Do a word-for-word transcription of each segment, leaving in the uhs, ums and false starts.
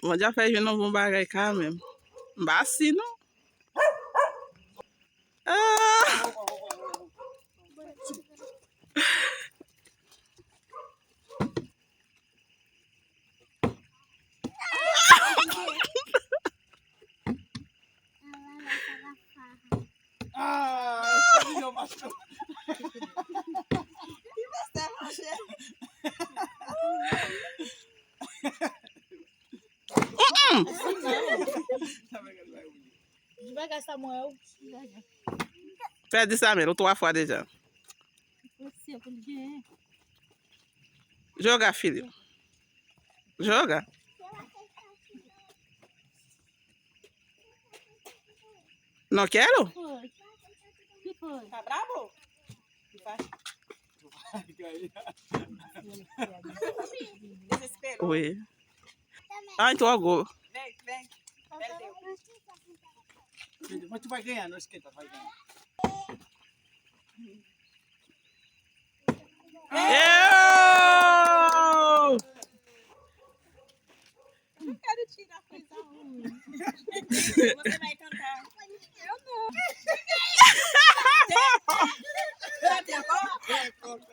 Bondye ap fè jwenn yon bon bagay kanmenm. M pa si non. Ah! Ah, Mm-mm. Fè di sa, men, ou twa fwa deja. Joga, Philippe. Joga. No quiero. Está bravo. Dezespero. Wi. Ay, twò gwo. Vem, vem. Perdeu. Mas tu vai ganhar, não esquenta, vai ganhar. Eu! Eu quero tirar coisa ruim. Você vai cantar. Eu não.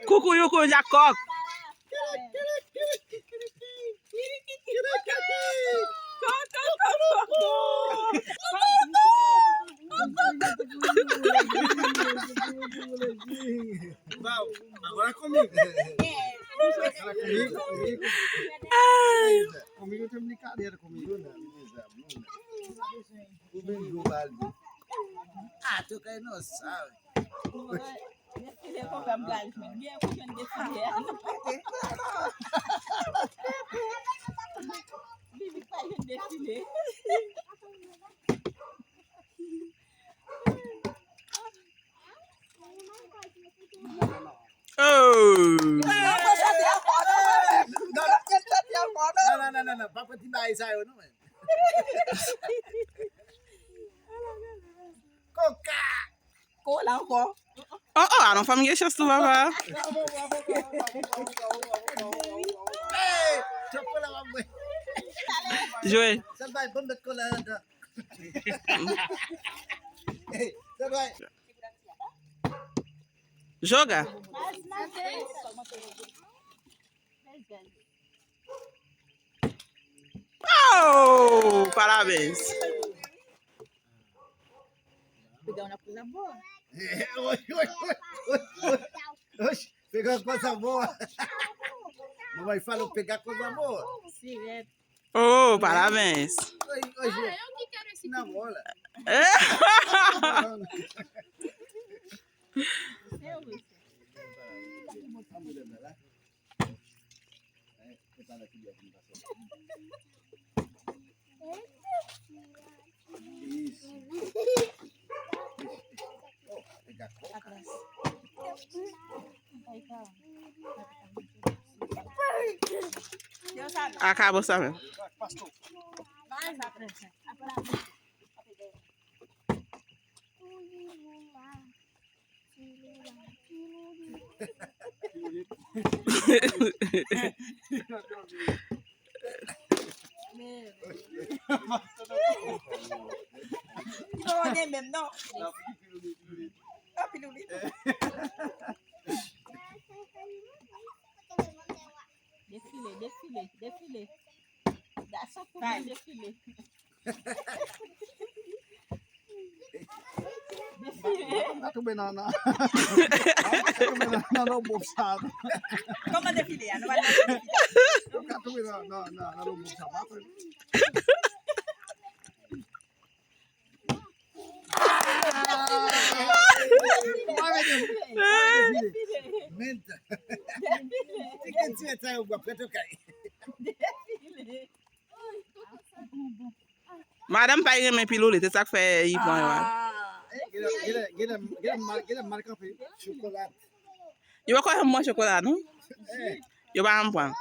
Cucurucu Jacob. Uau, agora é comigo. Agora é comigo, comigo. Ai. Comigo não tem brincadeira, comigo não. O Bendu vai ali. Ah, tu quer não sabe. Defile konpa m pral jwenn. Gen pou jwenn defile a. Bibi pa jwenn defile. Oh! Non, non, non, non, non, pa pran ti bagay sa yo, non, men. Koka! Kola ankò. Oh, oh, alon fanm gen chans tou, papa. Hey, tchòp kola, pa mwen. Jwe. Sèl bay bon bèt kola anndan. Hey, sèl bay. Joga. Oh, parabéns. Pegar uma coisa boa. Oxe, oxe, oxe, oxe. Pegar uma coisa boa. Mamãe falou pegar coisa boa. Sim, é. Oh, parabéns. Oi, oi, gente. Ah, eu que quero esse. Na bola. É. Seu, Wilson. Isso. Acabou, sabe? Non, gen menm, non. Anpil oubli. Defile, defile, defile. Gason pou mwen defile. Defile. Mwen pa tonbe nan, nan, mwen pa tonbe nan, nan lòbòb sa. Kòman defile a? Nou pa defile. Mwen pa tonbe nan, nan, nan, nan lòbòb sa. Madanm pa renmen pilolit, se sa k fè li pran yo a. Yo pa kwè m manje chokola, non? Yo pa janm pran.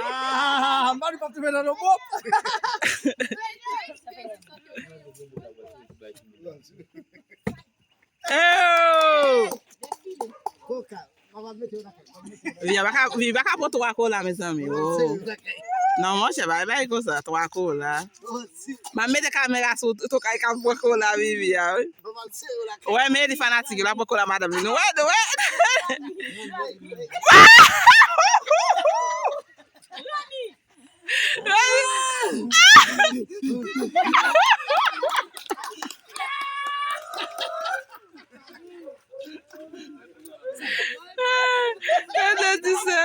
Ah, Mari p ap toufe nan lòbòb. Oh! Koka. Vivi pa ka, Vivi pa ka pran twa kola, mezanmi. Oh. Non, monchè, bay bay konsa, twa kola. M ap mete kamera sou tou kay k ap pran kola Vivi a, wi. Ou wè, men li fanatik, l ap pran kola madanm li. Nou wè, nou wè. Gade di sa.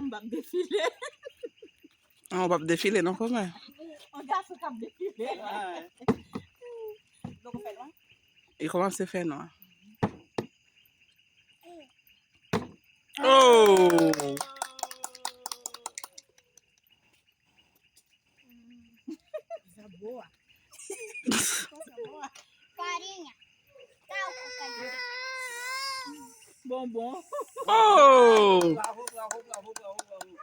M p ap defile. Ah, w p ap defile non, kòman? Yon gason k ap defile. Donk, ou fè nwa? Li kòmanse fè nwa. Oh! Farinha. Bonbon. Oh! Bravo, bravo, bravo, bravo, bravo.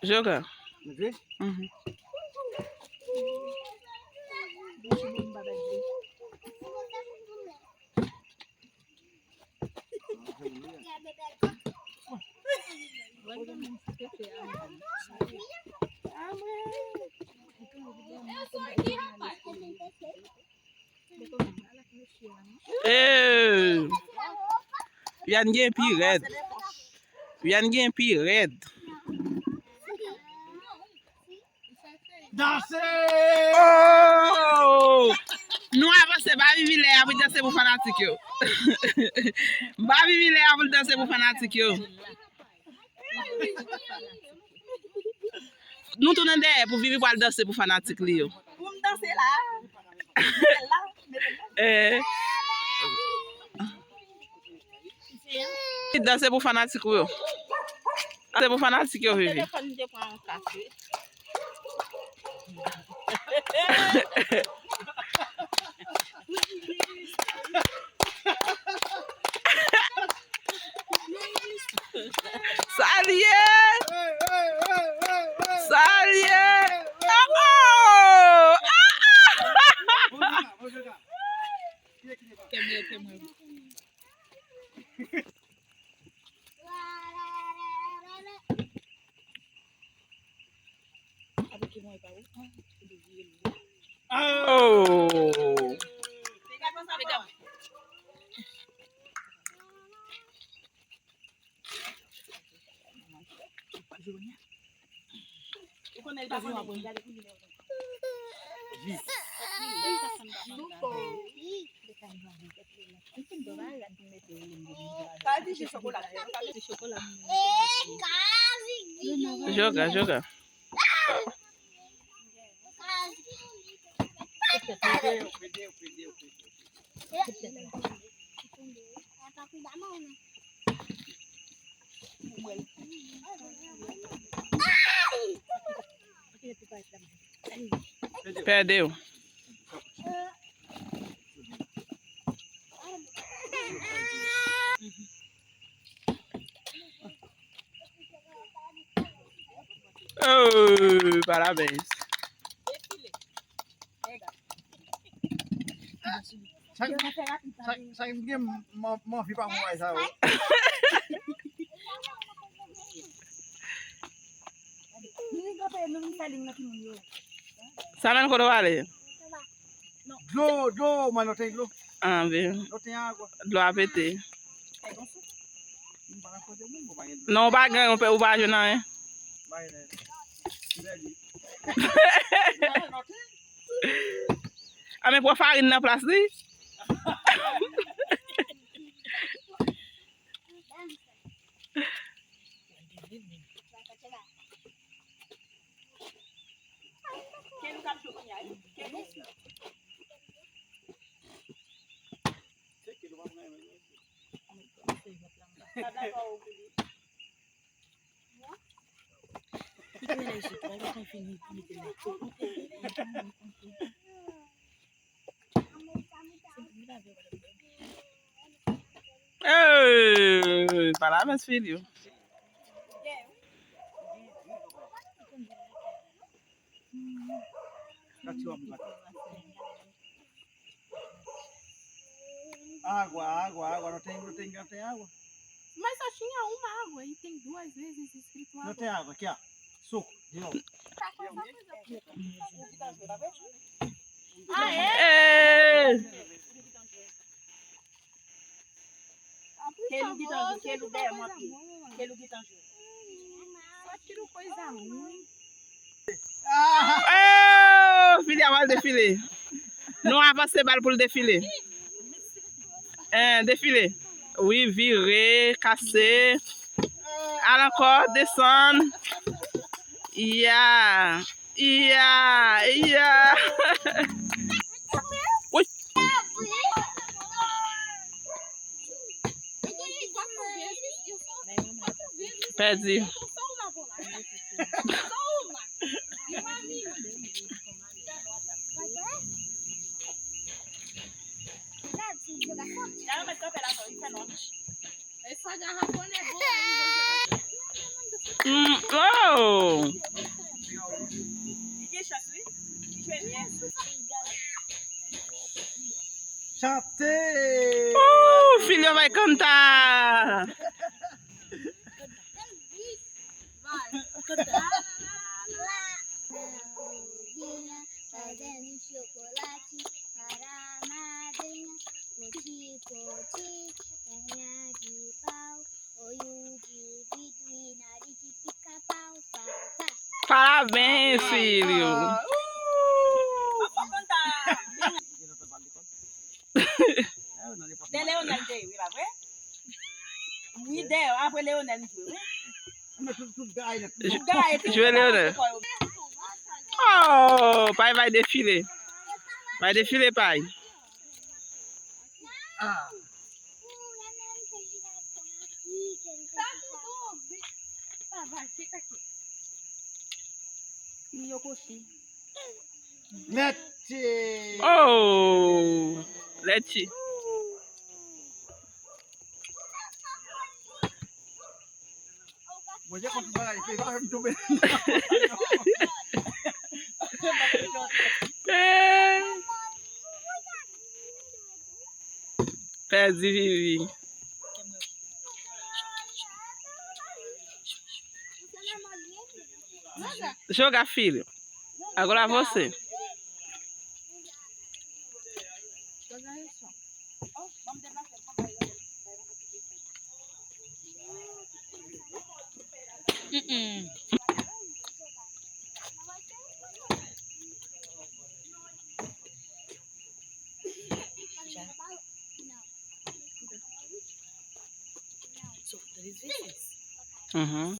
Joga. Ok? Mhm. Ee, Viviane gen pi rèd. Viviane gen pi rèd. Danse! Oh! Nou avanse, ba Vivi lè a pou l danse pou fanatik yo. Ba Vivi lè a pou l danse pou fanatik yo. Nou tounen dèyè pou Vivi pral danse pou fanatik li yo. Pou m danse la. Mete l la, mete l la. Eh. Danse pou fanatik ou yo. Danse pou fanatik yo, Vivi. Telefòn m te pran yon kafe. Sa l ye! Sa l ye! Oh! Ah, ah! Oh! Joga, joga. Pèdi w. Oh, parabéns. Sa, sa, sa gen m, m, m anvi pa konn bagay sa yo. Sa menm kote w ale? Dlo, dlo, mwen nou ten dlo. Ah, ben. Nou ten agwa. Dlo a pete. Non, ou pa gen, ou pa, ou pa jwenn anyen. A men pran farin nan plas li. Ei, pa la mès fili w. Água, água, água. Não tem, não tem, não tem água. Mas só tinha uma água e tem duas vezes escrito água. Não tem água, aqui, ó. Suco, de novo. Tá com essa coisa aqui. Ah, é? Ei! Kelu ki t an jwe, Kelu dèyè mwen pi. Kelu ki t an jwe. Só tiro coisa ruim. Oh, fili a pral defile. Nou avanse bal pou l defile. Eh, defile. Wi, vire, kase. Al ankò, desann. Ya. Ya, ya. Wi. Pèdi. Mm, oh! Chante! Oh, filho vai cantar! Vai, canta. Fazendo chocolate para a madrinha, poti, poti, perna de pau, olho de vidro e nariz de pica-pau, pau, pau. Parabéns, filho! Ah, uh! Dè Leonel te ye, wi, pa vre? Wi, dè, apre Leonel, li jwe, wi. Jwe Leonel. Oh, Pay bay defile. Bay defile, Pay. Let's see. Oh, let's see. Mwen, je konn bagay, se pa m tonbe. Pèdi Vivi. Joga, filho. Agora você. Mm-mm. Uhum.